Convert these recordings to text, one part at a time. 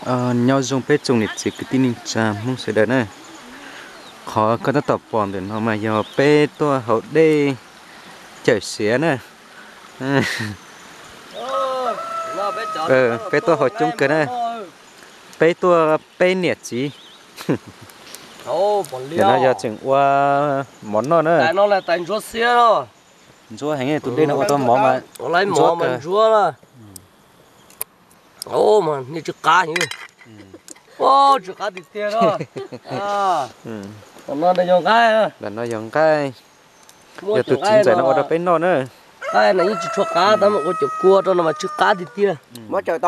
Nyob zoo peb tsoom niam txiv kwv tij neej tsa Hmoob sawv daws na. Qhov koj tab tom pom ntawm no mas yog peb tuaj haus dej cawm siav na. Peb tuaj haus coob kawg na. Peb tuaj peb niam txiv. Nim no yog tseem ua mov noj na. Ntsuab heev, tus dej no ua tau mov mas ntsuab kawg. Niag tsw qab, tsw qab tiag tiag no. Ntawm no yog nqaij, yog tus txiv ntxawm no ua rau peb noj na. Nqaij no yeej tsis tshua qab, tab sis ua cov kua rau no mas tsw qab tiag tiag. Tsw qab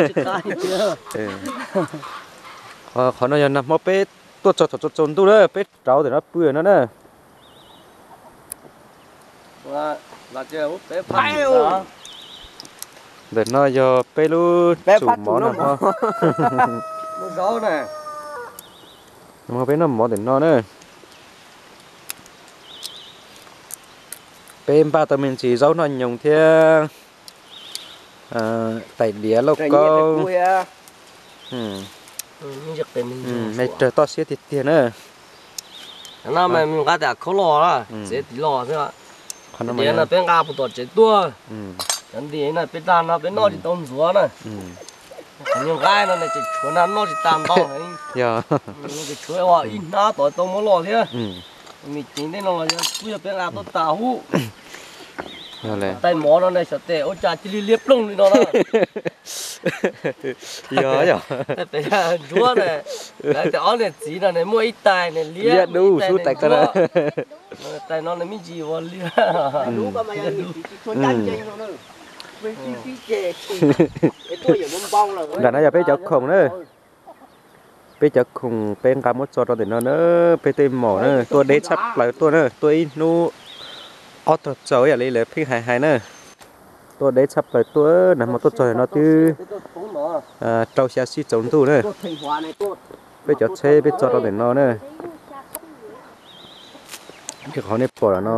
tiag tiag. Qhov no yog nag hmo peb tuaj txog thaum tsaus ntuj na, peb rauv ntawm no pw no na. Ntawm no yog peb lub tsum mov no. Peb noj mov ntawm no na. Peb npaj tau me ntsis zaub noj nyoos thiab tais diav lauj kaub. Me rawg toj siab tiag tiag na. Nqa tes khaub los, txiav tiv los xwb. Qhov no peb nqa puag tom tsev tuaj. Cov nti no peb dag no peb noj tsis tau ntxuav na. Qhov nyuag nqaij no tseem tshuav na, noj tsis tas ntau heev. Tseem tshuav ib hnab tod tau muab los thiab. Me ceev ntej no los yog kuj yog peb nqa tuaj tas hub. Tais mov no ne xyov tes ua cas cia li liab ploog li no na. Yog, yog. Pem ntsuab na, lawv tias ob niam txiv no ne muaj ib tais ne liab, liab dub xub tais ko na. Tais no ne me ntsis ua liab. Nram no yog peb cov khoom na. Peb cov khoom peb nqa muab tso rau ntawm no na, peb tej mom na, tuaj deb tshaj plaws tuaj na, tuaj ib hnub ob tog tsaus ib yam li lawv pheej hais hais na. Tuaj deb tshaj plaws tuaj, nag hmo tuaj txog no twb rau xya sij tsaus ntuj na. Peb cov tsheb peb tso rau ntawm no na. Qhov nej pom no,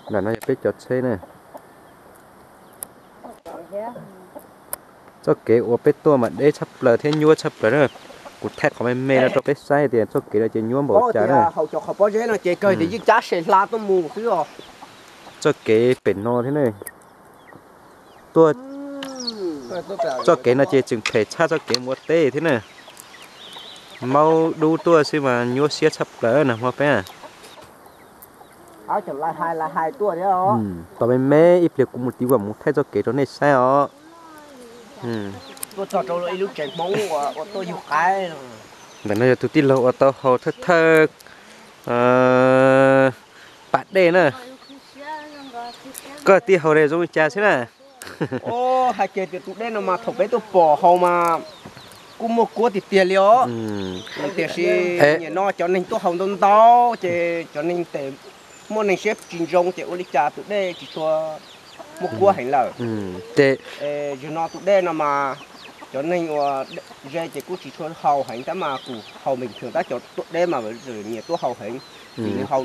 nram no yog peb cov tsheb na. Txoj kev uas peb tuaj mas deb tshaj plaws thiab nyuaj tshaj plaws na. Kuv thaij qhov me me no rau peb saib tias txoj kev no ces nyuaj npaum cas na. Haus cov qhov pob zeb no ces kawg tias yeej cab se hla tuaj mus xwb os. Txoj kev pem no thiab ne. Tuaj, txoj kev no ces tseem phem tshaj txoj kev mus ua teb thiab na. Maub dub tuaj xwb mas nyuaj siab tshaj plaws nag hmo peb. Tos me me ib pliag kuv mus tiv vam mus thaij txoj kev rau nej saib os. Ntawm no yog tus tij laug uas tau haus thawj thawj pas dej na. Koj tij haus zoo li cas xwb na? Hais kiag tias tus dej no mas thaum peb tuaj pom haus mas kuj muaj kuab tiag tiag li os. Tiam sis nim no cov neeg tuaj haus ntau ntau ces cov neeg tes muaj neeg siab tsis zoo ces ua li cas tus dej tsis tshua muaj kuab heev lawm. Zaum no tus dej no mas cov neeg uas ze ces kuj tsis tshua haus heev tab mas kuj haus meem kheem tab cov tuaj deb mas nyias tuaj haus heev. Vim nws haus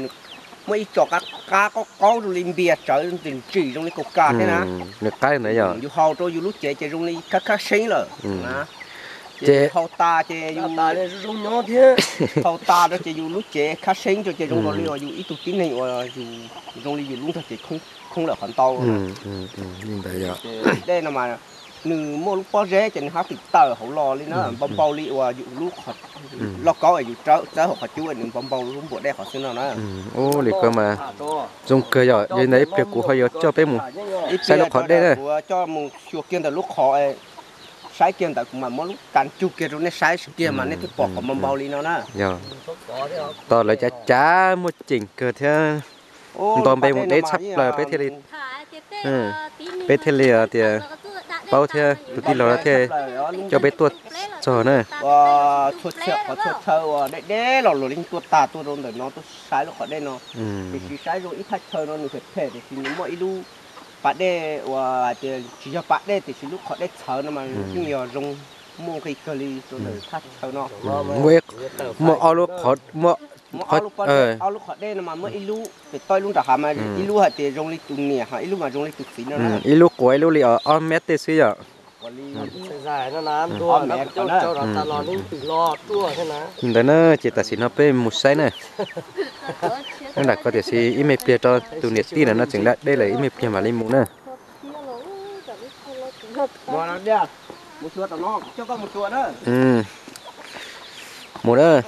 muaj ib co qab qab qaub qaub zoo li npias tsawv ntsim ntsim zoo li kaus kas thiab na. Yus haus rau yus lub cev ces zoo li khab khab seeb lawm. Ces haus tas ces yus, haus tas no ces yus lub cev khab seeb ces zoo nkaus li uas yus ib tug tib neeg uas yus zoo li yus lub nrog cev khoob lawm qhov ntau. Dej no mas nws muaj lub pob zeb ces nws hab tim tawm hauv los li na, npau npau li uas yus lub lauj kaub es yus txawb hauv qhov cub nws npau npau lub npuas dej qhov xwb no na. Ua li ko mas zoo kawg yom, yog li ntawd ib pliag kuv ho yuav coj peb mus saib lub qhov dej na. Kuv coj mus xyuas kiag ntawm lub qhov, saib kiag ntawd kuv mam muab lub kas cug kiag rau nej saib kiag mas nej thiaj pom qhov npau npau li no na. Yog, tos lawv cav cav muaj ceem kawg thiab, nto npe mus deb tshaj plaws peb thiaj li, peb thiaj li tias paub thiab tus tij laug no thiaj coj peb tuaj txog na. Txhua chaw uas deb deb los luag li tuaj tag tuaj rau ntawm no tuaj saib lub qhov dej no. Tiam sis saib zoo ib thaj chaw no nws phem phem tiam sis nws muaj ib lub pas dej uas hais tias tsis yog pas dej tiam sis lub qhov dej txhawv no mas yeej yog zoo Muaj nqis kawg li rau ntawm thaj chaw no. Muaj, muaj ob lub qhov, muaj ob lub qhov dej no mas muaj ib lub pem toj ib lub nram hav mas ib lub hais tias zoo li tus niam ho ib lub mas zoo li tus txiv no. Ib lub quav ib lub li ob mev tej xwb yom. Ntawd na ces tam sim no peb mus saib na. Nyob nram ko tiam sis ib me pliag rau tus niam tij ntawm no tseem da dej lawm ib me pliag mam li mus na. Mus na.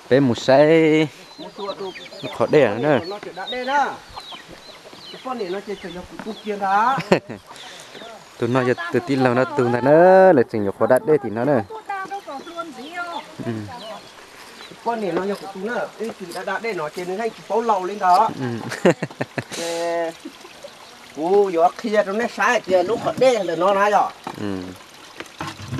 Peb mus saib qhov dej na. Tus no yog tus tij laug no tus ntag na, lawv tseem nyuam qhuav da dej tim no na. Poj niam no yog kuv tus na, ib txwm da da dej no ces nws yeej tsis paub laus li ntawd. Ces kuv yuav qhia rau nej saib tias lub qhov dej ntawm no na yom,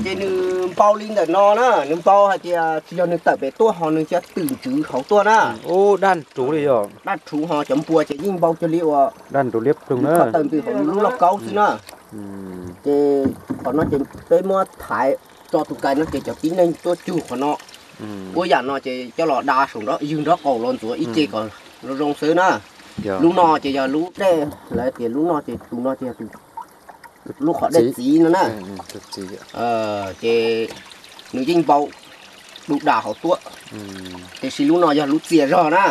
ces nws npau li ntawm no na, nws npau hais tias tsis yog nws tawm pem tuaj ho nws cov twm ntswv hauv tuaj na. Ub, daj nruv li yog. Daj nruv ho cov npua ces yeej npau cuag li uas daj nruv liab ploog na, tawm ntws hauv lub lauj kaub xwb na. Ces qhov no ces peb muab thaiv tso tus kais no ces cov tib neeg tuaj cug qhov no. Ua yam no ces coj los da saum ywg nraub qaum los ntxuav ib ce kom zoo zoo xwb na. Lub no ces yog lub dej, lawv tias lub no ces tus no ces yog lub qhov dej txiv no na. Ces nws yeej npau du da hauv tuaj, tiam sis lub no yog lub txias zog na.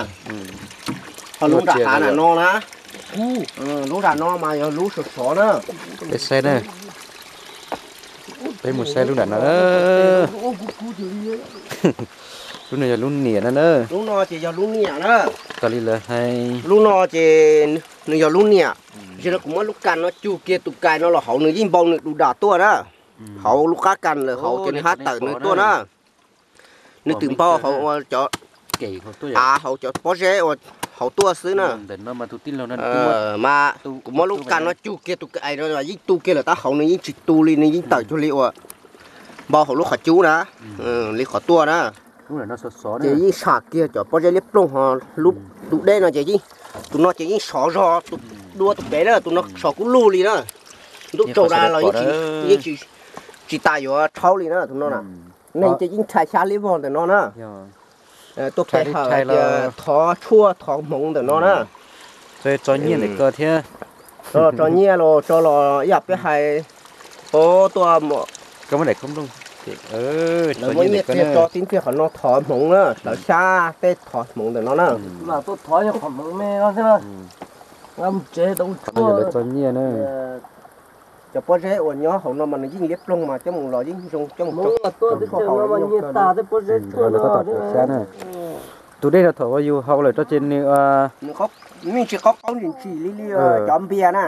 Ho lub nram hav nram no na, lub nram no mas yog lub sov sov na. Peb saib na, peb mus saib lub nram no. Lub no yog lub niam no na. Lub no ces yog lub niam na. Raws li lawv hais, lub no ces nws yog lub niam. Ces no kuv muab lub kas no cug kiag tus kais no los hauv nws yeej npau nws du da tuaj na. Hauv lub qab kas lawm hauv ces nws hab tawm nws tuaj na. Nws twb npau hauv cov, av hauv cov pob zeb uas hauv tuaj xwb na. Mas kuv muab lub kas no cug kiag tus kais no yeej tu kiag lawm tab hauv nws yeej tsis tu li, nws yeej tawm cuag li uas npau hauv lub qhov cub na, li qhov tuaj na. Ces yeej sam kiag cov pob zeb liab ploog ho lub, tus dej no ces, tus no ces yeej sov zog, tus dua tus pem na, tus no sov kub lug li na. Ntuj tsaus das los yeej tsis tas yuav rhaub li na tus no na. Neeg ces yeej rhais xya liab vog ntawm no na. Tuaj pe hawm tias thov tshuaj thov hmoov ntawm no na. Tso nyiaj ntawm ko thiab. Tso nyiaj los tso los ib yam peb hais, tuaj, koj muab daim khaub nplooj, lawv muab nyiaj qhia tso tib ntxiag qhov no thov hmoov na, hlawv xyab tej thov hmoov ntawm no na. Tuaj thov qhov hmoov me no xwb na. Tso nyiaj na. Cov pob zeb uas nyob hauv no mas nws yeej liab ploog mas coj mus los yeej zoo coj mus rau, tuaj tib chaws no mas nyiaj tag tej pob zeb tshuaj no. Tus dej no thaum uas yus haus lawm rau ces nws me ntsis qaub qaub ntsim ntsim li li cov npias na.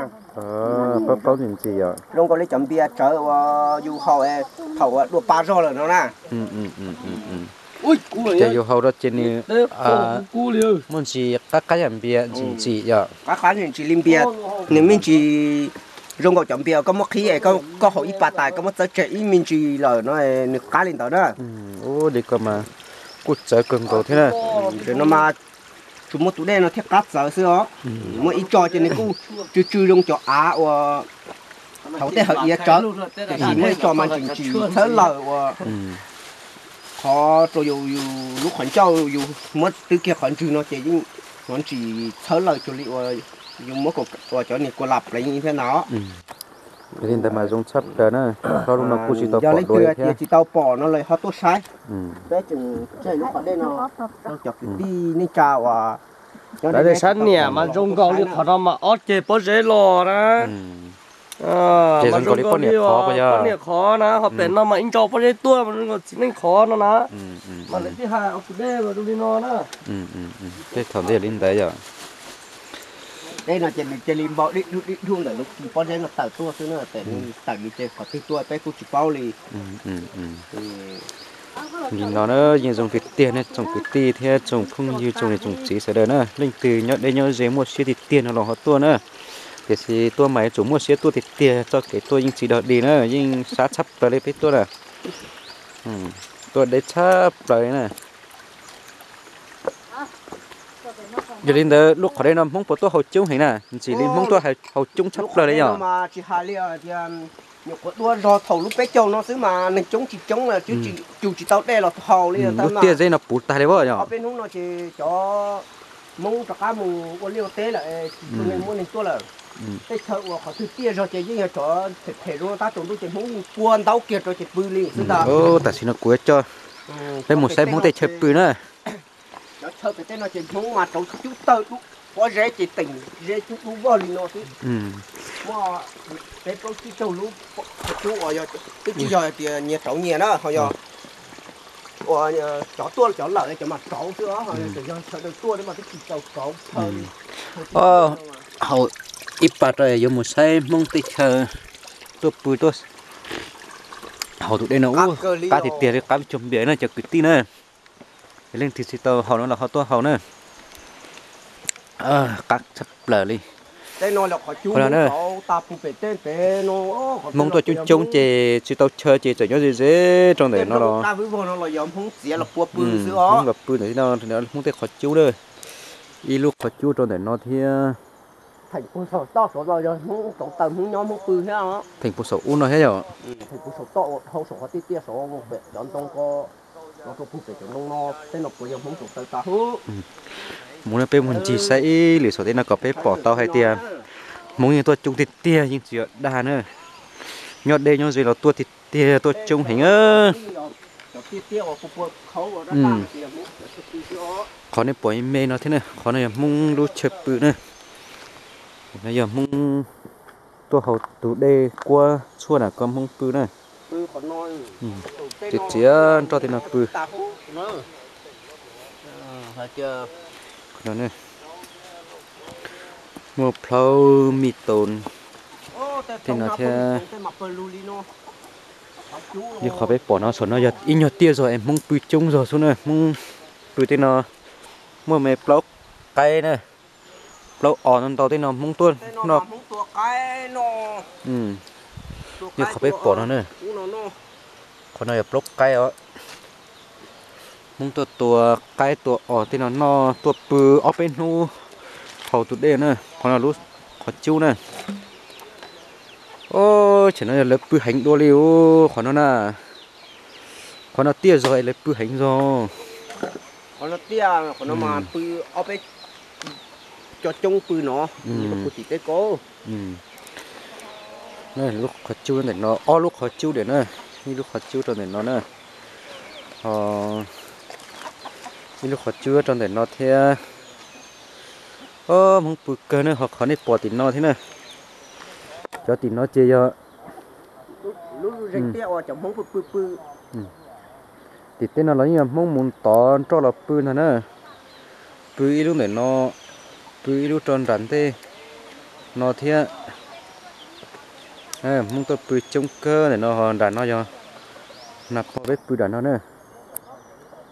Qaub qaub ntsim ntsim yom. Zoo nkaus li cov npias tsawv uas yus haus thaum uas dua pa zog lawm no na. Ces yus haus rau ces nws muaj ntsis qab qab yam npias ntsim ntsim yom. Qab qab ntsim ntsim li npias, nws me ntsis zoo nkaus cov npias koj muab qhib es koj haus ib pas tas koj muab txawb tseg ib me ntsis lawm no nws qab li ntawd na. Ub, li ko mas kuj txawv kawg nkaus thiab na. No mas tsuas muaj tus dej no thiaj qab txawv xwb os. Muaj ib tso ces nws kuj tsw tsw zoo cov av uas hauv tej hawv iav tsawv, tiam sis muaj ib tso mas ntsim ntsim txhawb lawm uas qhov rau yus lub qhov ncauj yus muab twb kiag qhov ntswg no ces yeej hnov ntsim txhawb lawm cuag li uas yus muab ua cov niag kua lam pleev thiab na. Li ntawd mas zoo tshaj plaws na, lub no kuj tsis tau pom dua thiab. Tsis tau pom no lawm ho tuaj saib. Peb tseem tseg lub qhov dej no rau cov kwv tij neej tsa uas, lawv tias sab niam mas zoo nkaus li qhov no mas ob ceg pob zeb los na. Ces zoo nkaus li poj niam qhov, poj niam qhov na, ho pem no mas ib ntsa pob zeb tuaj mas zoo nkaus txiv neej qhov no na. Mas lawv thiaj hais ua tus dej mas zoo li no na. Tej thaum ntej yog li ntawd yom. Dej no ces nws cia li npau dib dub dib dub ntawm lub pob zeb no tawm tuaj xwb na, ces nws tawm nws ces qhov twg tuaj peb kuj tsis paub li. Li no na, yeej zoo tiag tiag nej tsoom kwv tij thiab tsoom phooj ywg tsoom niam tsoom txiv sawv daws na, leej twg nyob deb nyob ze muaj siab tiag tiag no los ho tuaj na. Tiam sis tuaj mas yuav tsum muaj siab tuaj tiag tiag, txoj kev tuaj yeej tsis dog dig na, yeej sab tshaj plaws li peb tuaj na. Tuaj deb tshaj plaws li na. Yog li ntawd lub qhov dej no Hmoob puas tuaj haus coob heev na? Ntxim li Hmoob tuaj haus coob tshaj plaws li yog. Nyuam qhuav dua zog thaum lub peb caug no xwb mas neeg coob tsis coob, cug tsis tau dej los haus li. Lub tiaj zeb no puv tag li os. Ob peb hnub no ces cov Hmoob rov qab mus ua liaj ua teb lawm, tsis muaj neeg tuaj lawm. Tej chaw uas qhov twg tiaj zog ces yeej yog cov phem phem zoo tab tsaus ntuj ces Hmoob yeej kua ntaub kiag rau ces pw li xwb ntag. Tam sim no kuv yuav coj peb mus saib Hmoob tej chaw pw na. Cov chaw pem tej no ces Hmoob mas rauv cub tawg dub, pob zeb ces teem zeb cub dub vog li no xwb. Muaj peb plaub tsib caug lub qhov cub uas twb tsis yog tias nyias rauv nyias na, ho yog uas cov tuaj cov lawm cov mas rauv xwb os, ho yog sawv daws tuaj mas twb tsis tau rauv chaw li. Hauv ib pas rau yuav mus saib Hmoob tej chaw tuaj pw tuaj haus tus dej no ub, qab tiag tiag li, qab cuag npias na cov kwv tij na. Yog leej twg tsis tau haus no los ho tuaj haus na. Qab tshaj plaws li. Hmoob tuaj coob coob ces tsis tau chaw ces txawm nyob ze ze rau ntawm no los. Hmoob los pw ntawm no, Hmoob tej qhov cub na. Ib lub qhov cub rau ntawm no thiab. Theem puag saum ub no thiab yom. Mus na peb mus ncig saib ib lwm saum tej no kom peb pom tau hais tias Hmoob yeej tuaj coob tiag tiag yeej tsis yog dag na. Nyob deb nyob ze los tuaj tiag tiag tuaj coob heev. Qhov nej pom me no thiab na, qhov no yog Hmoob lub chaw pw na. No yog Hmoob tuaj haus tus dej kuab tshuaj na kom Hmoob pw na. Txiav txiav nroj tej no pw. Muaj plhaub mi toos tej no thiab. Li qhov peb pom no saum no yog ib nyuag tiaj zog es Hmoob pw coob zog xwb na, Hmoob pw tej no muaj me plaub qaib na, plaub os ntau tej no Hmoob tuaj noj. Li qhov peb pom no na, qhov no yog plaub qaib os. Hmoob tuaj tua qaib tua os tej no noj tuaj pw ob peb hnub haus tus dej na. Qhov no lub qhov cub na. Ob, tam no yog lawv pw heev dua li os qhov no na. Qhov no tiaj zog es lawv pw heev zog. Qhov no tiaj, qhov no mas pw ob peb cov coob pw no, pw tim teb ko. Lub qhov cub ntawm no, ob lub qhov cub ntawm na, ib lub qhov cub rau ntawm no na, ib lub qhov cub rau ntawm no thiab. Ob, Hmoob pw kawg na, ho qhov nej pom tim no thiab na. Cov tim no ces yog tim tej no los yeej yog Hmoob mus tod nroj los pw ntag na. Pw ib lub ntawm no, pw ib lub rau nram ntej no thiab. Hmoob tuaj pw coob kawg ntawm no, ho nram no yog nag hmo peb pw nram no na.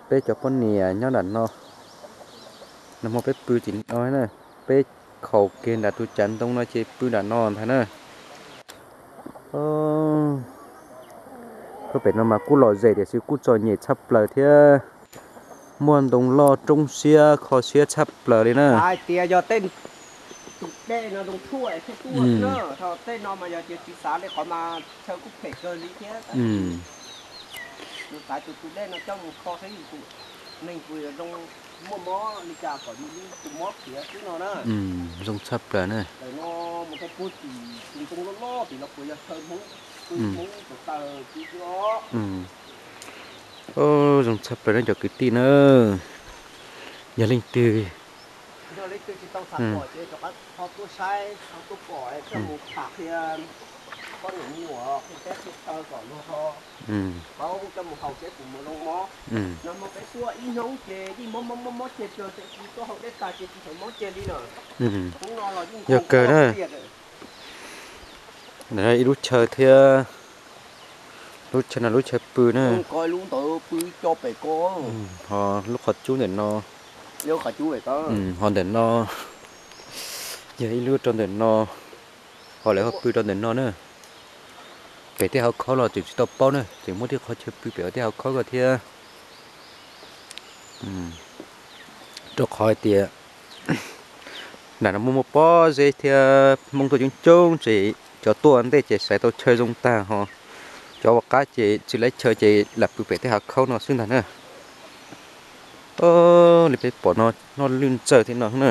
Peb cov poj niam nyob nram no, nag hmo peb pw tim no na. Peb khaum kiag nram tus cav ntoo no ces pw nram no ntag na. Koj pem no mas kuj lom zem tiam sis kuj txom nyem txhaj plaws thiab. Muaj ntoo loj roob siab kho siab txhaj plaws li na. Hais tias yog tej tus dej no zoo tshuaj thiaj tuaj xwb na, thaum tej no mas yog tias tsis xav li qhov mas chaw kuj phem kawg li thiab. Yus xaiv tus tus dej no coj mus kho saib yus tus neeg puas yuav zoo, muaj mob li cas kom yus tus mob khiav xwb no na. Zoo tshaj plaws na. Ntawm no mus rau puag tim tus ntoo loj loj tim no puas yog chaw Hmoob, Hmoob tus taw xwb os. Zoo tshaj plaws na cov kwv tij na. Yog leej twg, yog leej twg tsis tau tham pom ces rov qab ho tuaj saib ho tuaj pom coj mus tham qhia poj niam me nyuam qhia teb qhia chaw kom luag ho paub coj mus haus seb puas mus zoo mob. Nag hmo peb tuaj ib hnub ces yeej mob mob mob mob ceg plawg, tsis tuaj haus dej tas ces tsis tau mob ceg li lawm. Hnub no los yeej yog kawg na. Ib lub chaw thiab, lub chaw no lub chaw pw na. Ko lub ntawd pw co pem ko. Ho lub qhov cub ntawm no, ho ntawm no yog ib lub rau ntawm no, ho lawv ho pw rau ntawm no na. Pem tej hauv khov los tseem tsis tau paub na, tseem muaj tej qhov chaw pw pem tej hauv khov ko thiab. Rau qhov hais tias nram no muaj muaj pob zeb thiab Hmoob tuaj coob coob ces cov tuaj ntej ces xaiv tau chaw zoo tag ho cov ua qab ces tsis laib chaw ces lam pw pem tej hav khaub no xwb ntag na. Li peb pom no noj lwj ntxawm thiab no na.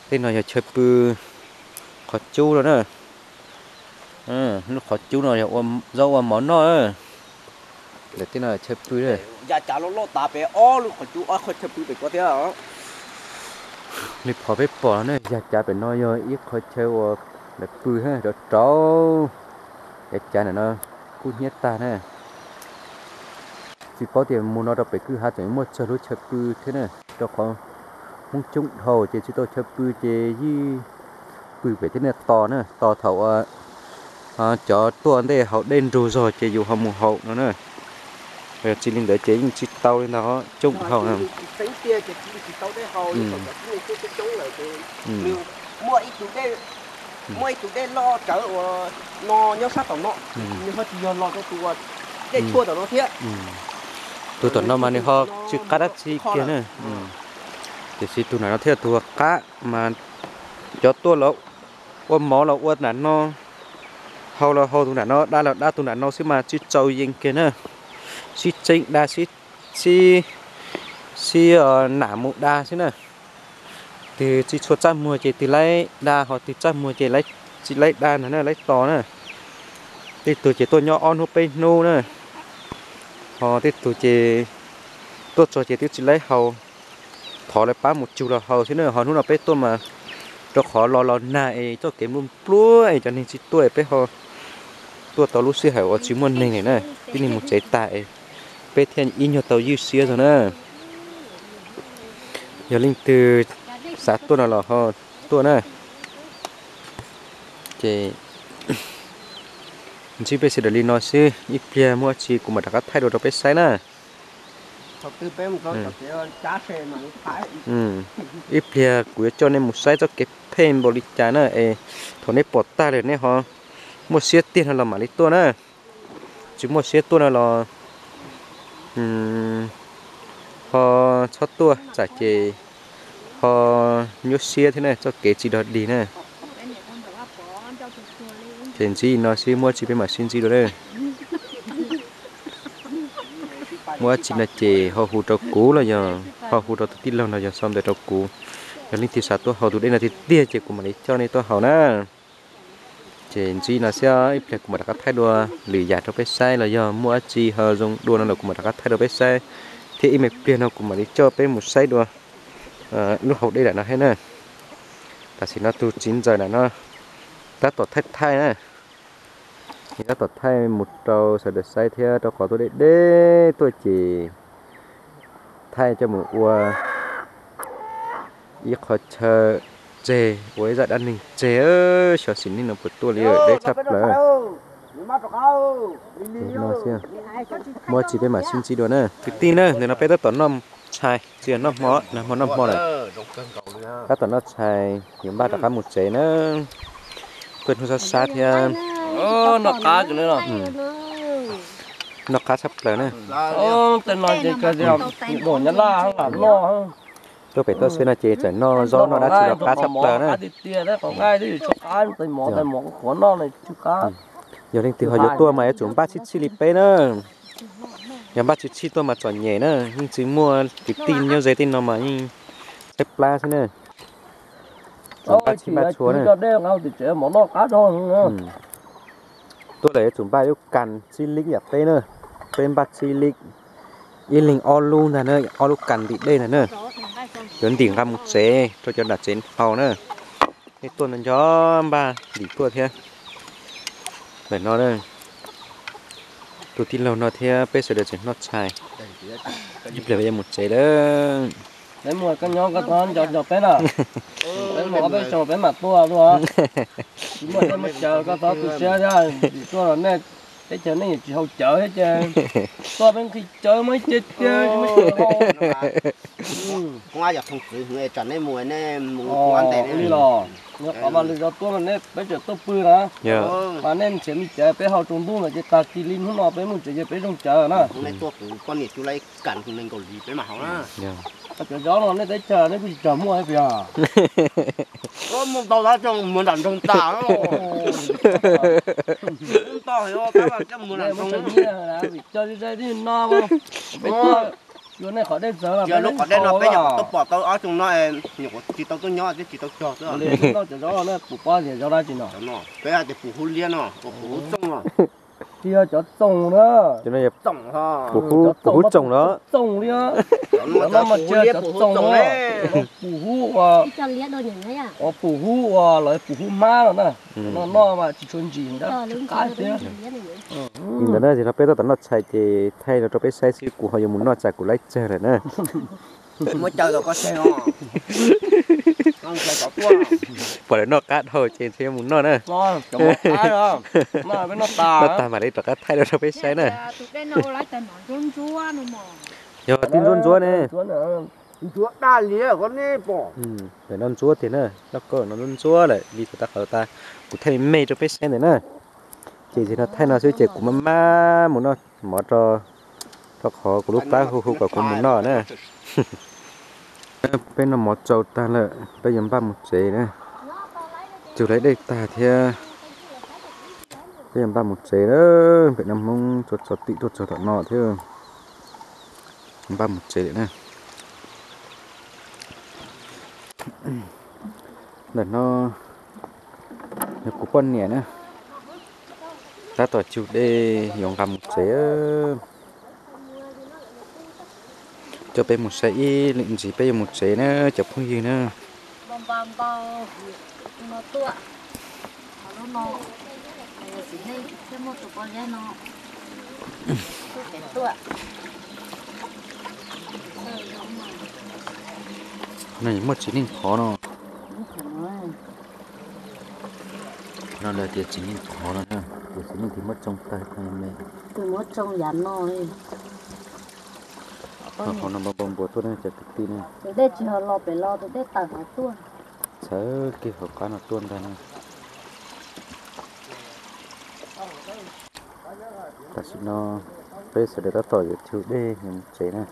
Tej no yog chaw pw qhov cub no na. Lub qhov cub no yog zaub ua mov noj. Lawv tej no chaw pw. Yam cav loj loj tas pem ob lub qhov cub ob qhov chaw pw pem ko thiab. Li qhov peb pom na, yam cav pem no yog ib qhov chaw uas lawv pw rau rau. Yam cav ntawm no kub hnyiab tag na. Tsis paub tias mus no rau pem kwj ha tseem muaj tsawg lub chaw pw thiab na, rau qhov Hmoob coob dhau ces tsis tau chaw pw ces yeej pw pem tej niag tos na, tos thaum cov tuaj ntej haus dej nrug zog ces yus ho mus haus no na. Tsis li ntawd ces yeej tsis tau li ntawd, coob dhau na. Muaj ib tug dej loj tsawv uas no nyob sab tom no, nws ho tsis yog los rau tus dej tshuaj tom no thiab. Tus tom no mas nws ho tsis qab dab tsi kiag na. Tiam sis tus nram no thiab tus qab mas cov tuaj los ua mov los ua nram no, haus los haus tus nram no, da los da tus nram no xwb mas tsis txaus yees kiag na. Sib txeeb da, sib, sib nam mus da xwb na. Twg tsis tshua txaj muag ces twg laib da, ho twg txaj muag ces tsis laib da ntag na, laib tos na. Tej tug ces tuaj nyob ob hnub peb hnub na, ho tej tug ces tuaj txog ces twb tsis laib haus, thov lawv pab mus tsug los haus xwb na. Ho hnub no peb tuaj mas rau qhov los los nag es txoj kev npluag npluag es cov neeg tsis tuaj es peb ho tuaj tau lub sij hawm uas tsis muaj neeg li na, tib neeg mus tsev tas es peb thiaj ib nyuag tau ywj siab zog na. Yog leej twg xav tuaj no los ho tuaj na. Ces ntsib peb sawv daws li no xwb, ib pliag muaj dab tsi kuv mam rov qab thaij dua rau peb saib na. Ib pliag kuv yuav coj nej mus saib txoj kev phem npaum li cas na es thaum nej pom tag lawm nej ho muaj siab tiag no los mam li tuaj na. Tsis muaj siab tuaj no los ho txhob tuaj, tsam ces ho nyuaj siab thiab na, txoj kev tsis dog dig na. Ces ntsib no xwb, muaj dab tsi peb mam sib ntsib dua na. Muaj dab tsi no ces ho hu rau kuv los yog ho hu rau tus tij laug no yog sau ntawv rau kuv. Yog leej twg xav tuaj haus tus dej no tiag tiag ces kuv mam li coj nej tuaj haus na. Ces ntsib no xwb, ib pliag kuv mam rov qab thaij dua lwm yam rau peb saib los yog muaj dab tsi ho zoo dua no los kuv mam rov qab thaij rau peb saib, thiab ib me pliag no kuv mam li coj peb mus saib dua lub hauv dej lam no thiab na. Tam sim no tus txiv ntxawm lam no tab tom thaij thaij na, tab tom thaij mus rau sawv daws saib thiab, rau qhov tuaj deb deb tuaj ces thaij coj mus ua ib qho chaw tseg, ua ib zaj dab neeg tseg. Xyov xim neej no puas tuaj li, deb tshaj plaws. Muaj dab tsi peb mam sib ntsib dua na. Kwv tij na, ntawm no peb tab tom noj tshais, tsis yog noj hmo, noj hmo noj hmo lawm. Tab tom noj tshais yuav npaj rov qab mus tsev na. Tuaj hnub sab sab thiab. Noj qab tshaj plaws na. Tuaj pem tuaj xwb no ces txawm noj zaub noj dab tsi los qab tshaj plaws na. Yog leej twg ho yuav tuaj mas yuav tsum npaj txhij txhij li peb na. Yog npaj tsis txhij tuaj mas txom nyem na, yeej tsis muaj kwv tij nyob ze tej no mas yeej tshaib plab xwb na. Tsum npaj txhij npaj txhua na. Tuaj lawm yuav tsum npaj ib lub kas txhib lib yam peb na, peb npaj txhib lib, ib leeg ob lub ntag na, ob lub kas ntim dej ntag na. Yuav ntim nqa mus tsev rau cov nram tsev haus na. Nej tuaj no nco npaj ntim tuaj thiab. Ntawm no tus tij laug no thiab peb sawv daws tseem noj tshais, ib pliag yuav mus tsev lawm. Peb mus koj nyob koj txhob nco nco peb na. Peb mus ob peb xyoos peb mam tuaj dua. Tsis muaj teb muaj chaw koj txhob tu siab thiab, tuaj los nej teb chaws nej tsis haus cawv thiab ces tuaj peb nqhis cawv muaj ib ce tiag. Li los Yog qhov mas lwm zaus tuaj mas nej peb tseem tuaj pw na. Mas nej nrhiav me cawv peb hau tsaus ntuj no ces tag kis li hnub no peb mus tsev ces peb zoo cawv na. Hnub no tuaj kuv poj niam cub laib kam nees nkaum li peb mam hau na. Cov zaub no nej teb chaws nej kuj tsis tau muaj thiab puas yog? Muaj ntau tab tseem muag nram nroog tas. Coj zej zej tib no, peb tuaj yuav nej qhov dej txawv los peb lub qhov dej no peb nyuam qhuav tuaj pom tau ob xyoo no, nyuam qhuav tsis tau tuaj nyob thiab tsis tau cog xwb. Noj cov zaub no pum pob tias zaub dab tsi no? Peb hais tias pum hub liab no, pum hub txooj no. Tsis yog cov txoom na. Pum hub txooj los? Txoom li. Cov no mas tsis yog cov txoom na. Pum hub uas, pum hub uas lawv pum hub hmab no na. No noj mas tsis tshua ntsim ntawd, tsis qab thiab. Li ntawd na, ces no peb tab tom noj tshais ces thaij no rau peb saib xwb, kuv ho yuav mus noj tsam kuv laib tsawg lawm na. Pom lawv noj qab dhau ces ntshe yuav mus noj na. Noj tag mam li rov qab thaij no rau peb saib na. Yog tib ntsuab ntsuab ne. Ntsuab daj li ko ne pom. Lawv no ntsuab tiag na, loj koj no ntsuab ntsuab lawm li kuv tab qhov tas, kuv thaij me me rau peb saib ntawm na. Ces ntsis no thaij no xwb ces kuv maj maj mus noj mov rau, rau qhov kuv lub plab hu hu kom kuv mus noj na. Peb noj mov tsau tag lawm, peb yuav npaj mus tsev na. Cug laib dej tag thiab, peb yuav npaj mus tsev na. Pem no Hmoob txhua txhua tim tuaj txog tom no thiab, npaj mus tsev lawm na. Ntawm no yog kuv poj niam na, tab tom cug dej yuav nqa mus tsev. Coj peb mus saib ib lwm ntsis peb yuav mus tsev na cov phooj ywg na. No muaj txiv neej qhov no. No lawv tias txiv neej qhov no, tias txiv neej tias muab tsoo tawg tag me. Tus muab tsoo yav no. Qhov no npau npau npua tuaj ne cov kwv tij ne. Tus dej tsis yog los pem los, tus dej tawm qhov tuaj. Txhawv kiag hauv qab no tuaj ntag na. Tam sim no peb sawv daws tab tom yuav cug dej yuav mus tsev na.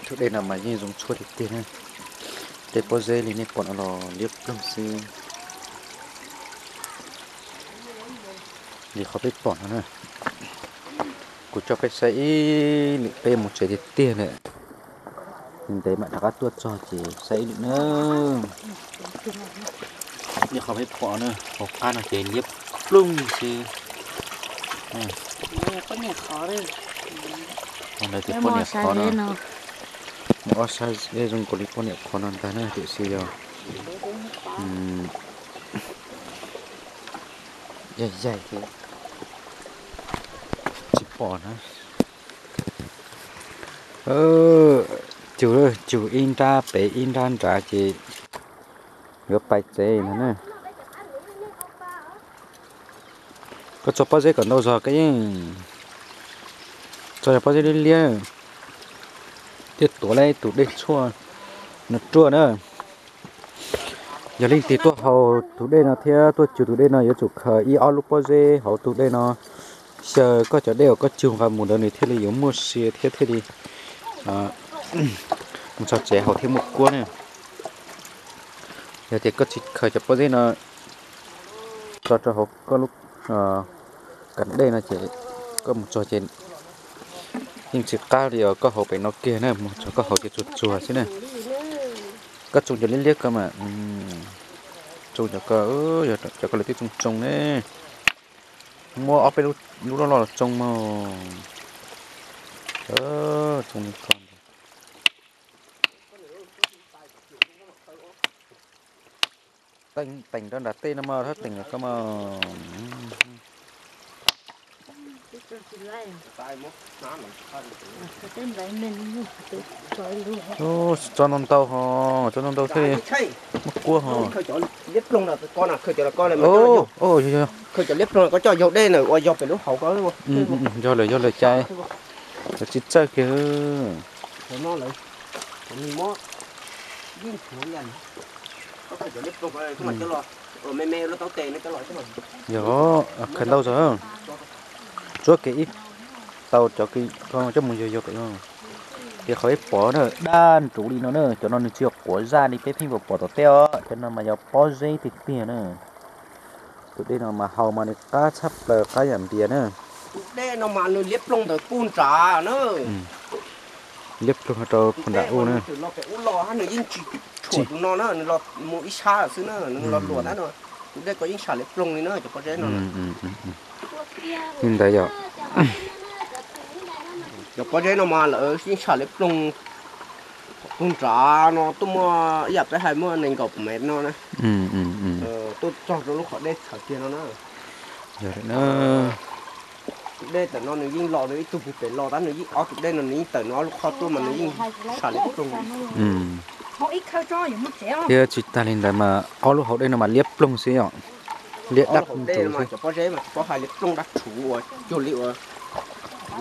Cug dej no mas yeej zoo tshuaj tiag tiag na. Dej pob zeb li nej pom no los liab ploog xwb. Li qhov peb pom no na. Kuv coj peb saib ib lwm peb mus tsev tiag tiag lawm. Ntev mam rov qab tuaj txog ces saib ib lwm na. Li qhov peb pom na, hauv qab no ces liab ploog xwb. Poj niam qhov, ntawd ces poj niam qhov no. Muaj ob sab zeb zoo nkaus li poj niam qhov no ntag na, tiam sis yog yaig yaig tsis pom na. Cug, cug ib nrab pem ib nrab nrad ces yuav pais tsev no na. Koj tso pob zeb kom ntau zog koj yeej tso pob zeb liab liab thiaj tuav laib tus dej tshuaj no ruaj na. Yog leej twg tuaj haus tus dej no thiab tuaj cug tus dej no yuav tsum khaws ib ob lub pob zeb hauv tus dej no, xyaw koj cov dej uas koj cug nqa mus ntawd nws thiaj li yuav muaj sia thiab thiaj li mus txog tsev haus thiab muaj kuab na. Yog tias koj tsis khaws cov pob zeb no tso rau hauv koj lub kas dej no ces koj mus txog ces yeej tsis qab li os, koj haus pem no kiag na, mus txog koj haus ces tsuag tsuag xwb na. Koj tsoo cov liab liab ko mas, tsoo cov ko, cov ko lawv twb tsoo tsoo ne. Muab ob peb lub loj loj los tsoo mog. Tsoo li ko. Teem, teem rau nram tej no mas, thab teem ko mas. Tso ntau ntau ho, tso ntau ntau thiaj li muaj kuab ho. Yog lawm, yog lawm cas. Lawv tsis txawj kiag. Nws muab yeej tshuav li, koj khaws cov liab ploog coj los, me me lub taub tes no coj los. Yog, khaws ntau zog. Tsuab kev ib tau cov, coj mus yog yog pem no. Ces qhov peb pom na, daj nruv li no na, cov no nws tsis yog quav zaj li peb pheej pom pom tom teb os, cov no mas yog pob zeb tiag tiag na. Tus dej no mas haus mas nws qab tshaj plaws, qab yam npias na. Tus dej no mas nws liab ploog ntawm puag nrad na. Liab ploog rau puag nram ub na. Los pem ub los hab nws yeej tsis tshuam tus no na, nws los mus ib sab lawm xwb na, nws los luam tab no. Tus dej ko yeej sam liab ploog li na cov pob zeb no. Li ntawd yom. Cov pob zeb no mas lawv yeej sam liab ploog. Puag nrad no tuaj muaj ib yam peb hais muaj nees nkaum pus mev no na. Tuaj txog rau lub qhov dej txhawv kiag no na. Tus dej tam no nws yeej los, nws ib tug puag pem los tab nws yeej ob tus dej no nws yeej tawm nws ob lub qhov tuaj mas nws yeej sam liab ploog. Thiab tsis tag li ntawd mas ob lub hauv dej no mas liab ploog xwb yom. Liab daj nruv xwb. Cov pob zeb mas tsis paub hais liab ploog daj rhuv uas cuag li uas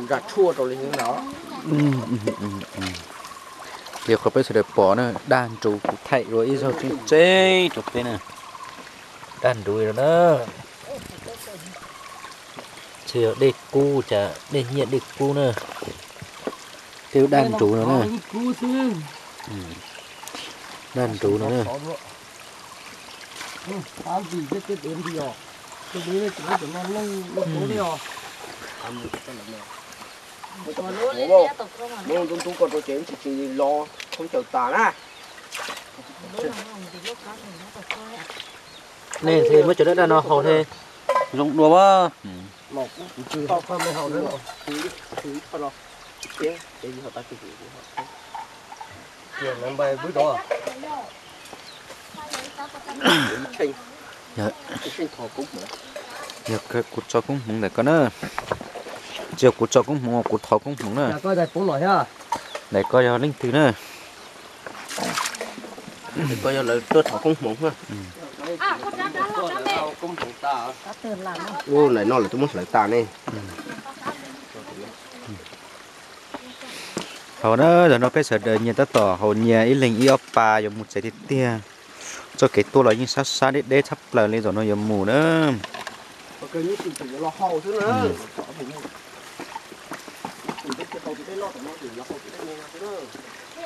zam tshuaj rau li ntawd. Li qhov peb sawv daws pom na, daj nruv, kuv thaij dua ib zaug tseeb tseeb rau peb na. Daj nruv li no na. Tsis yog dej kub, cas dej nyiaj dej kub na. Tej lub daj nruv no na. Daj nruv no na. Ntub ntub ko rau ces tsis tsis los khaub ncaws tas na. Nej muab cov daj daj no haus thiaj zoo dua as. Yog kuv tso koob hmoov ntawm koj na. Tsis yog kuv tso koob hmoov, kuv thov koob hmoov na. Ntawm koj yog leej twg na? Koj yog lawv tuaj thov koob hmoov na. Ub, ntawm no lawv twb muab hlawv tas ne. Haus na, zaum no peb sawv daws nyias tab tom haus nyias ib leeg ib ob pas yuav mus tsev tiag tiag. Txoj kev tuaj los yeej sab sab deb deb tshaj plaws li, zaum no yuav mus na.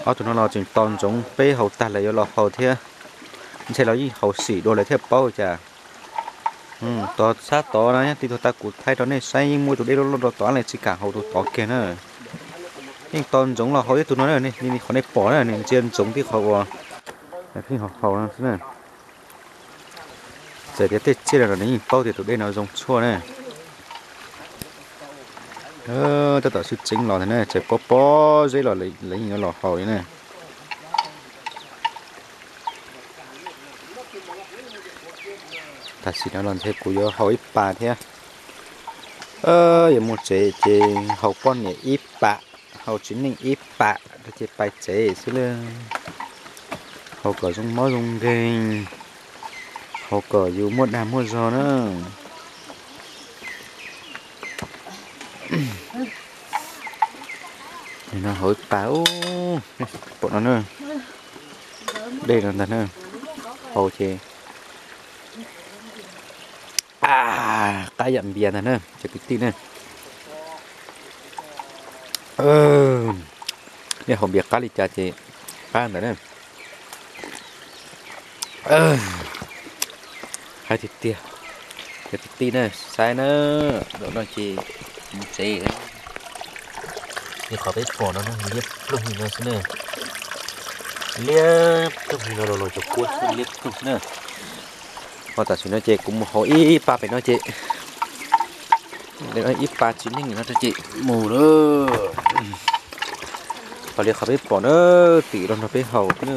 Ob tug no los tseem tos ntsoov peb haus tag lawv yuav los haus thiab. Ntshe los yeej haus xim dua lawv thiaj paub cas. Tod sab tod na, tij tug tag kuv thaij rau nej saib, yeej muaj tus dej loj loj rau tod, lawv tsis kam haus tus tod kiag na. Yeej tos ntsoov los haus ib tug no na, li qhov nej pom na, nws ntsia ntsoov tib qhov uas pheej haus haus no xwb na. Txawm tias tej tsiaj los nws yeej paub tias tus dej no zoo tshuaj na. Tab tom sib tseeb los ntag na, txawm pob pob zeb los lawv yeej yuav los haus li na. Tam sim no los ntshe kuv yuav haus ib pas thiab. Yuav mus tsev ces haus poj niam ib pas, haus txiv neej ib pas rau ces pais tsev xwb lawm. Haus kom zoo mob zoo nkeeg, haus kom yus muaj dag muaj zog na. Nim no haus ib pas, pom no na, dej no ntag na, haus ces qab yam npias ntag na cov kwv tij na. Nej haus npias qab li cas ces qab ntawd na. Qab tiag tiag. Cov kwv tij na, saib na, zaum no ces mus tsev. Li qhov peb pom no liab ploog li no xwb na. Liab ploog li no los cov kua xwb liab ploog xwb na. Ho tam sim no ces kuv mus haus ib pas pem no ces, ib pas txiv neej no ces mus lawm. Ho li qhov peb pom na, twm los nrog peb haus na.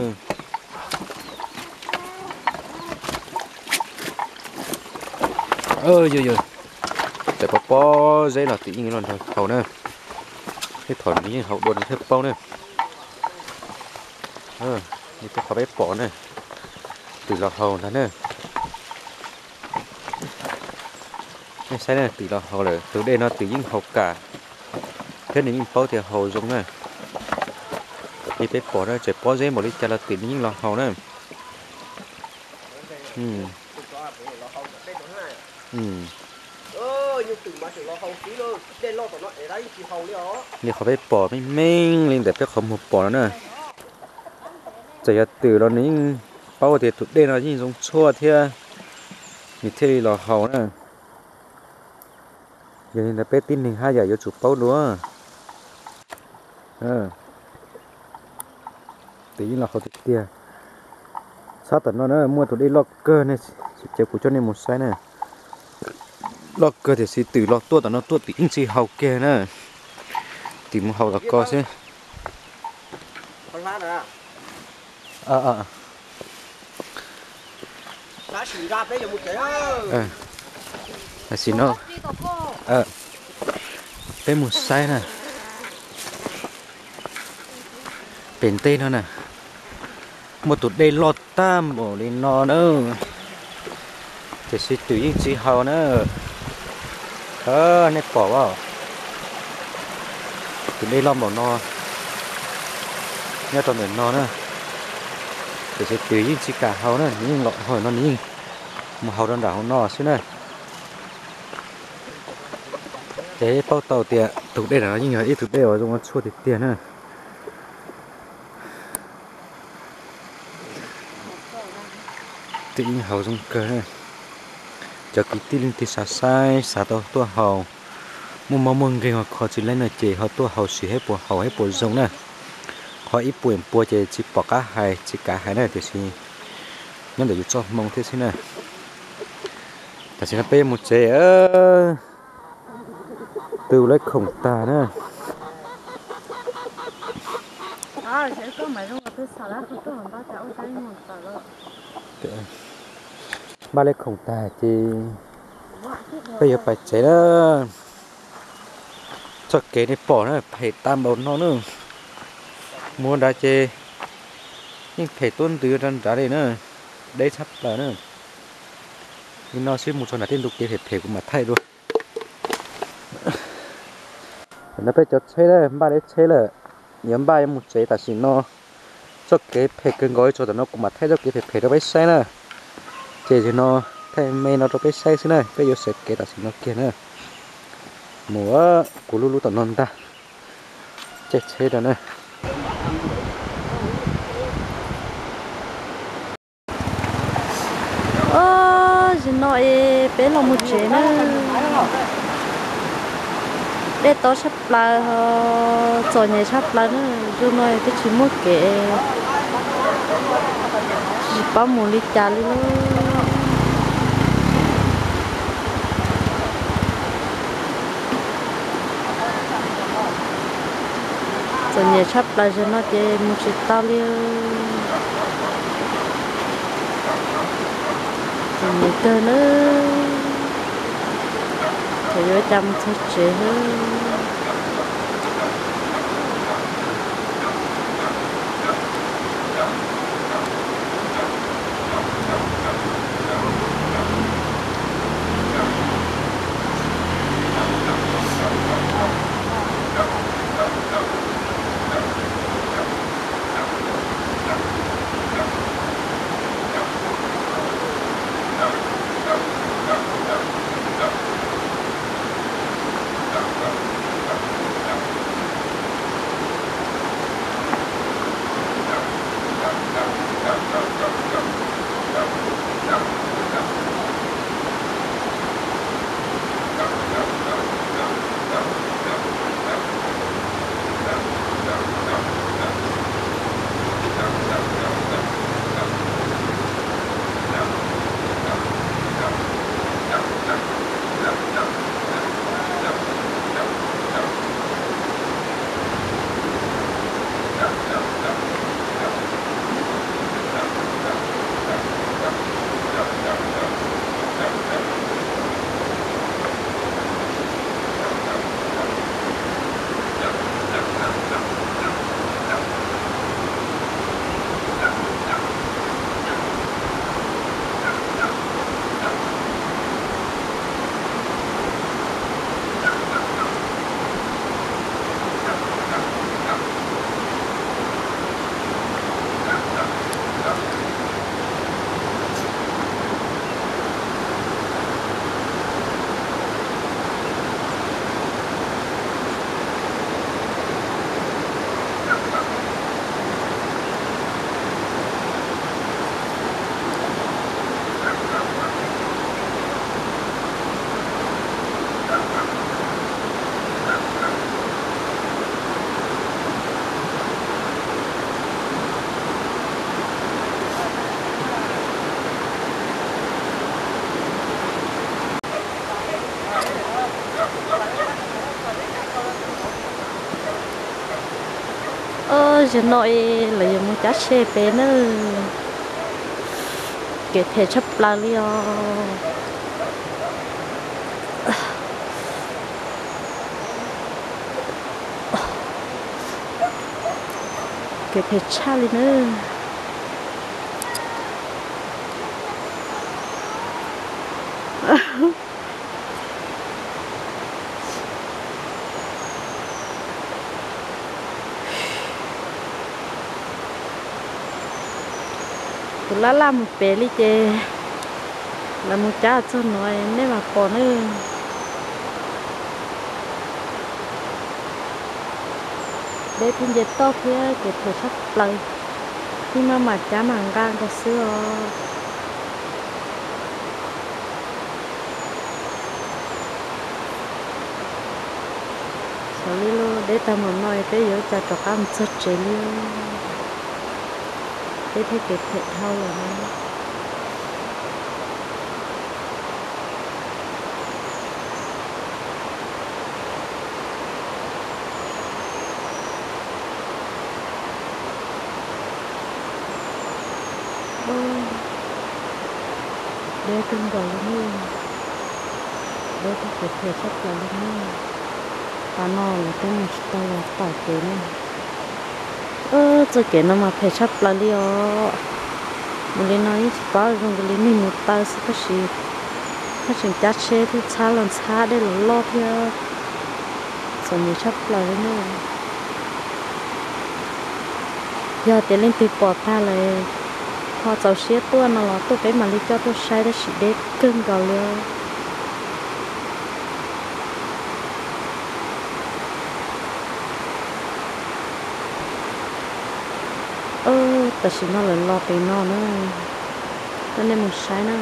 Yog yog, txawm pob pob zeb los twm yeej los nrog haus na. Tej thaum nws yeej haus dua nws thiaj paub na. Li tej qhov peb pom na, twm los haus ntag na. Nej saib na, twm los haus lawm, tus dej no twm yeej haus kam, thiab nws yeej paub tias haus zoo na. Li peb pom na, txawm pob zeb npaum li cas los twm nws yeej los haus na. Li qhov peb pom meej meej li ntawm peb qhov muag pom no na, txawm yog twm los nws yeej paub tias tus dej no yeej zoo tshuaj thiab, nws thiaj li los haus na. Yog li ntawd peb tib neeg haj yam yuav tsum paub dua. Twm yeej los haus tiag tiag. Txhab tom no na muaj tus dej loj kawg ne, ces kuv coj nej mus saib na. Loj kawg tiam sis twm los tuaj tom no tuaj twm yeej tsis haus kiag na. Twm mus haus tom ko xwb. Tam sim no peb mus saib na, pem ntej no na, muaj tus dej loj tag npaum li no na, tiam sis twm yeej tsis haus na. Nej pom, tus dej loj npaum no nyob rau ntawm no na, tiam sis twm yeej tsis kam haus na, nws yeej los haus no, nws yeej mus haus rau nram hauv no xwb na. Ces paub tau tias tus dej no yeej yog ib tug dej uas zoo ua tshuaj tiag tiag na. Twm yeej haus zoo kawg na. Cov kwv tij leej twg xav saib xav tau tuaj haus, muaj mob muaj nkeeg ho kho tsis leeb no ces ho tuaj haus sim saib puas haus saib puas zoo na. Qhov ib puas pua ces tsis pom qab hais tsis kav hais na, tiam sis nyob ntawm yus txoj hmoo thiab xwb na. Tam sim no peb yuav mus tsev. Tu lawv khoom tag na. Npaj lawv khoom tag ces peb yuav pais tsev na. Txoj kev nej pom na phem tag npaum no na. Mus nrad ces yeej phem tuab ntws rau nrad li na. Deb tshaj plaws na. Li no sib mus txog nrad tej ntu kev phem phem kuv mam thaij dua. Tam no peb cov tsheb na, npaj lawv tsheb lawm, yuav npaj yuav mus tsev tam sim no. Txoj kev phem kawg nkaus li, txog tam no kuv mam thaij txoj kev phem phem rau peb saib na. Ces zaum no thaij me no rau peb saib xwb na, peb yuav sawv kev tam sim no kiag na. Mus, kuv lub lub tom no ntag. Caij tsheb rau na. Zaum no es peb los mus tsev na. Dej tob tshaj plaws, txom nyem tshaj plaws na. Zaum no twb tsis muaj kev, tsis paub mus li cas li lauj. Txom nyem tshaj plaws, zaum no ces mus tsis tau li. Txom nyem kawg na. Thaum yuav cas mus txog tsev xwb. Zaum no es lawv yuav mus cab tsheb pem nawb. Kev phem tshaj plaws li os. Kev phem tshaj li nawb. Kuv laj laj mus pem li ces lawv mus cab txog no nej mam pom nawb. Deb thiab nce toj thiab kev phem tshaj plaws. Yeej maj mam cab mam nqa nkaus xwb os. Xyov li lauj, deb tag npaum no peb yuav ua cas rov qab mus txog tsev li. Deb thiab kev phem dhau lawm na. Deb kawg nkaus li ne. Deb thiab kev phem tshaj plaws li ne. Tav no lawv twb mus tsis tau los tom kev ne. Txoj kev no mas phem tshaj plaws li os. Mus li no yeej tsis paub zoo nkaus li neeg mus taw xwb tab sis haj tseem cab tsheb thiab ntxhab los ntxhab dej los loj thiab. Txom nyem tshaj plaws li ne. Yog tias leej twg pom tag lawm ho txaus siab tuaj no los tuaj peb mam li coj tuaj saib tab sis deb kawg nkaus li. Tam sim no lawv los pem no na, coj nej mus saib na.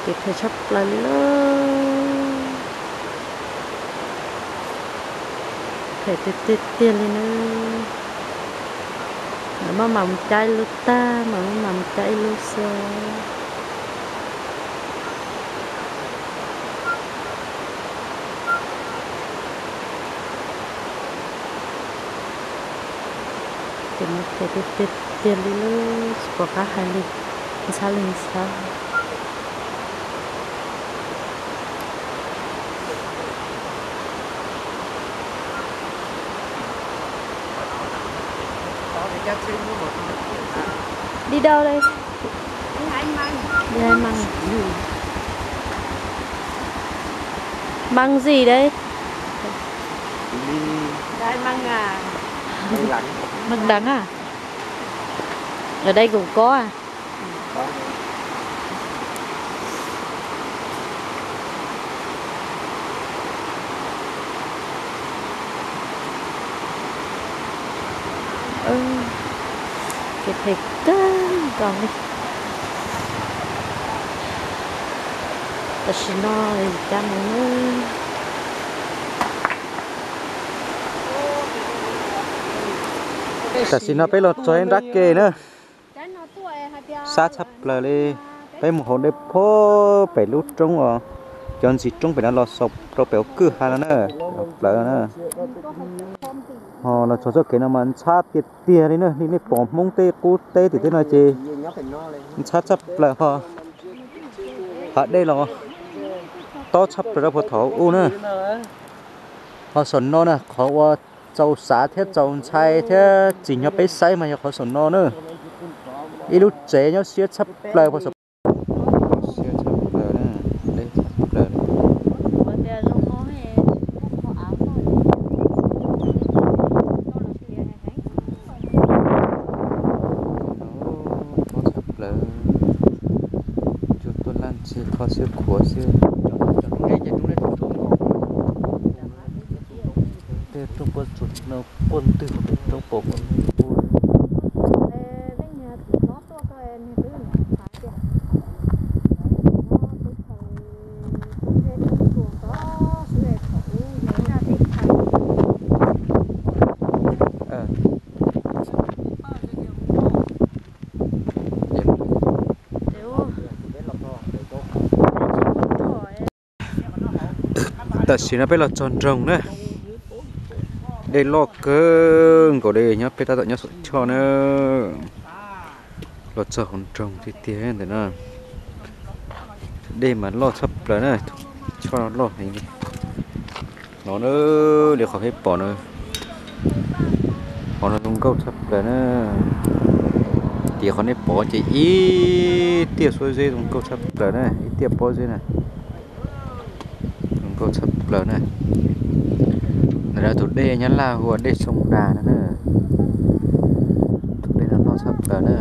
Kev phem tshaj plaws li lauj. Phem tiag tiag tiag li na. Lawv maj mam mus cab ib lub tag, mam maj mam mus cab ib lub xwb. Ces no phem tiag tiag tiag li lauj, tsis pom qab hais li, ntxhab li ntxhab. Đi đâu đây? Đi hái măng. Đi hái măng. Măng gì đấy? Đi hái măng à? Măng đắng. Măng đắng à? Ở đây cũng có à? Kev phem kawg nkaus li. Tam sim no cas mus, tam sim no peb los txog nrab ke na. Sab tshaj plaws li. Peb mus hauv dej puag pem lub roob os, cov ntsis roob pem no los xaus rau pem hauv kwj ha no na, plawv na. Ho los txog txoj kev no mas ntxhab tiag tiag li na, nej pom Hmoob tej qub teb tim tej no ces ntxhab tshaj plaws ho, hav dej los tob tshaj plaws rau puag thaum ub na. Ho saum no na qhov ua txaus xav thiab txaus ntshai thiab tsim nyog peb saib mas yog qhov saum no na. Ib lub tsev nyob siab tshaj plaws puag saum, siab tshaj plaws, deb tshaj plaws. Tob tshaj plaws, cua tuaj laj ntxhi kho xwb khuav xwb. Tej roob puab tsuas no quaj ntwg, roob pom quaj ntwg. Tam sim no peb los txog nroog na. Dej loj kawg nkaus li, nyob peb tab tom nyob saum choj na. Los txog hauv nroog tiag tiag ntawm no. Dej mas loj tshaj plaws na, choj no loj heev li. No na, li qhov peb pom na, qhov no zoo nkauj tshaj plaws na. Tim qhov nej pom ces ib tiaj xuab zeb zoo nkauj tshaj plaws na, ib tiaj pob zeb na. Zoo nkauj tshaj plaws na. Ntawm no tus dej Nyab Laj hu ua dej Soo Das no na. Tus dej no loj tshaj plaws na.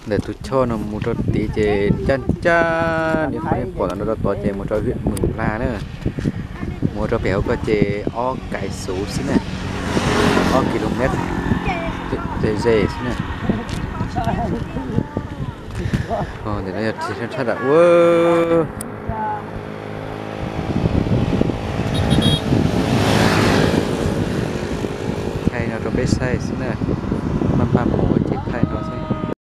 Ntawm tus choj no mus rau tid ces ncaj ncaj li qhov nej pom ntawm no rau tod ces mus rau Hwm Mws Pla na. Mus rau pem hauv ko ces ob kais xuv xwb na, ob ki lus mev ze ze xwb na. Ntawm no yog tshaj dam ua thaij no rau peb saib xwb na.